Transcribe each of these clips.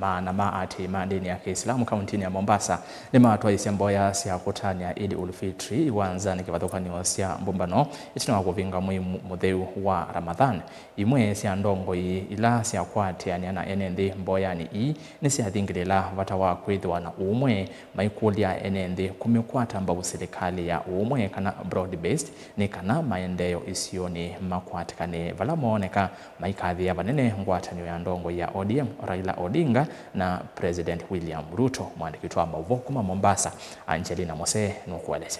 Maana maati madini ya Kiislamu kauntini ya Mombasa ni maatwa isyamboya sya kutania Eid ul Fitri iwanzani kivathukanio sya mbumbano itina wa kuvinga mwi mutheu wa Ramadhan. Imwe sya ndongo ila sya kwatiania na ene nthi mboyani ii ni syathingilila vata wa kwithiwa na umwe maikulia ene nthi kumikwata mbau serikali ya umwe kana broad based ni kana maendeleo isioni makwatikane vala mooneka maikathia vanene ngwatanio ya ndongo ya ODM Raila Odinga na President William Ruto. Mwandiki wa mauvoo kuma Mombasa Angelina Mose nukueleza.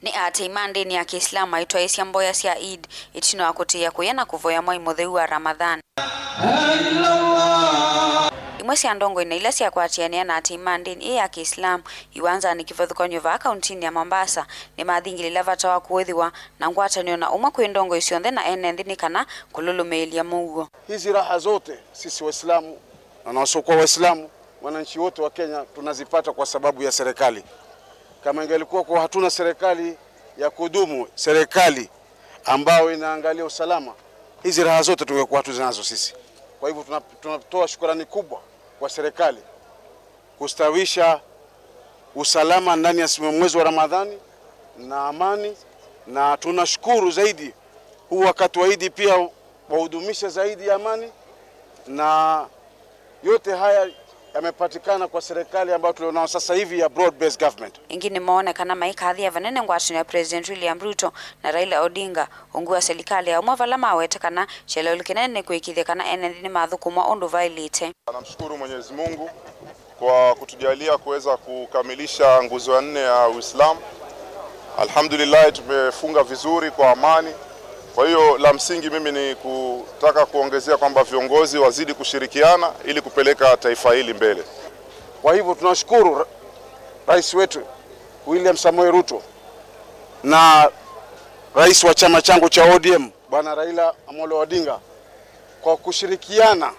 Ni ati mandini ya Kiislamu aitwa isyamboya sya Eid itino akutia kuyana kuvoya mwai mutheu wa Ramadhan. Imwe sya ndongo ina ila sya kwatiania na ati mandini ya Kiislamu iwanza ni kivathukanyo va kauntini ya Mombasa ni mathingilila vata wa kuwethiwa na ngwatanio na umwe kwi ndongo isionthe na ene nthi ni kana kululumiilia muuo. Hizi raha zote sisi Waislamu na wasiokuwa Waislamu, wananchi wote wa Kenya tunazipata kwa sababu ya serikali. Kama ingelikuwa kwa hatuna serikali ya kudumu, serikali ambayo inaangalia usalama, hizi raha zote tungekuwa hatunazo sisi. Kwa hivyo tunatoa shukrani kubwa kwa serikali kustawisha usalama ndani ya mwezi wa Ramadhani na amani, na tunashukuru zaidi huu wakati wa Eid pia wahudumishe zaidi amani, na yote haya yamepatikana kwa serikali ambayo tulionao sasa hivi ya broad based government. Ingine maone kana maikathia vanene ngwatano ya President William Ruto na Raila Odinga ungu serikali ya umwe vala mawete kana chelelo kinene kuikithia kana ene nthi ni mathukumwa undu vailite. Namshukuru Mwenyezi Mungu kwa kutujalia kuweza kukamilisha nguzo ya 4 ya Uislamu. Alhamdulillah, tumefunga vizuri kwa amani. Kwa hiyo la msingi mimi ni kutaka kuongezea kwamba viongozi wazidi kushirikiana ili kupeleka taifa hili mbele. Kwa hivyo tunashukuru Rais wetu William Samoei Ruto na Rais wa chama changu cha ODM Bwana Raila Amolo Odinga kwa kushirikiana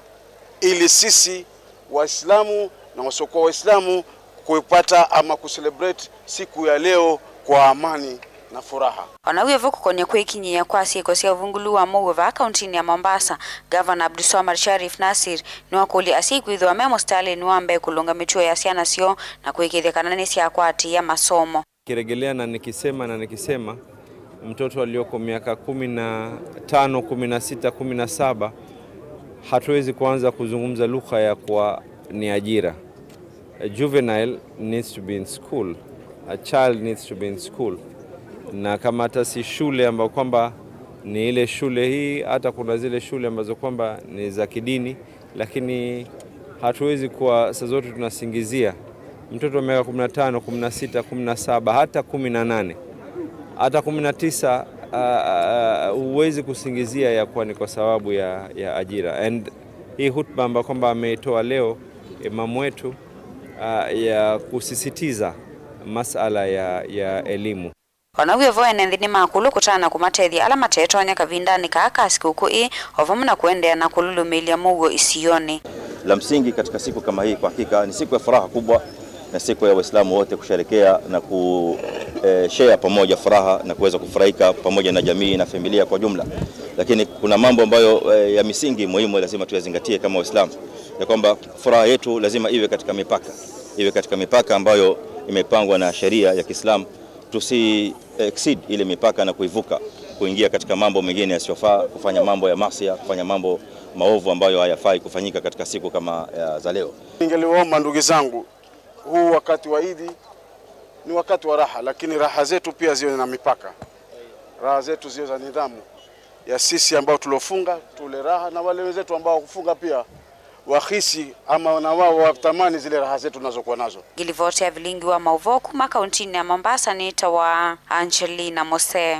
ili sisi Waislamu na wasiokuwa Waislamu kuipata ama kucelebrate siku ya leo kwa amani na furaha. Onawiyo vukukonia kwikinyia kwa ciiko cia uvungulu wa muuo va kauntini ya Mombasa, Governor Abdulswamad Sharif Nasir niwakuli asikwithwa me mustali niwambe kulunga mituo ya ciana cio na kuikithia kana ni cia kwatia masomo. Kiregelea na nikisema mtoto aliyoko miaka 15, 16, 17 hatuwezi kuanza kuzungumza lugha ya kwa ni ajira. A juvenile needs to be in school. A child needs to be in school. Na kama hata si shule ambayo kwamba ni ile shule hii, hata kuna zile shule ambazo kwamba ni za kidini, lakini hatuwezi kwa saa zote tunasingizia mtoto wa miaka 15, 16, 17, hata 18, hata 19, huwezi kusingizia ya kuwa ni kwa sababu ya ajira. And hii hutuba ambayo kwamba ameitoa leo imamu wetu ya kusisitiza masala ya elimu. Onawiyo vo ene nthi ni makulu kutana kumatethia ala matetonya kavindani kaka sikukuu ii ovamu na kuendea na kululumilia muuo isioni. La msingi katika siku kama hii kwa hakika ni siku ya furaha kubwa na siku ya Waislamu wote kusherekea na kushare pamoja furaha na kuweza kufurahika pamoja na jamii na familia kwa jumla. Lakini kuna mambo ambayo ya misingi muhimu lazima tuyazingatie kama Waislamu, ya kwamba furaha yetu lazima iwe katika mipaka, iwe katika mipaka ambayo imepangwa na sheria ya Kiislamu. Tusi exceed ile mipaka na kuivuka kuingia katika mambo mengine yasiyofaa, kufanya mambo ya masia, kufanya mambo maovu ambayo hayafai kufanyika katika siku kama za leo. Ningeliomba ndugu zangu, huu wakati wa Eid ni wakati wa raha, lakini raha zetu pia ziwe na mipaka. Raha zetu ziwe za nidhamu ya sisi ambao tulofunga tule raha, na wale wenzetu ambao kufunga pia wahisi ama na wao watamani zile raha zetu tunazokuwa nazo. Gilivotea vilingi wa mauvoo kuma kauntini ya Mombasa ni wa Angelina Mose.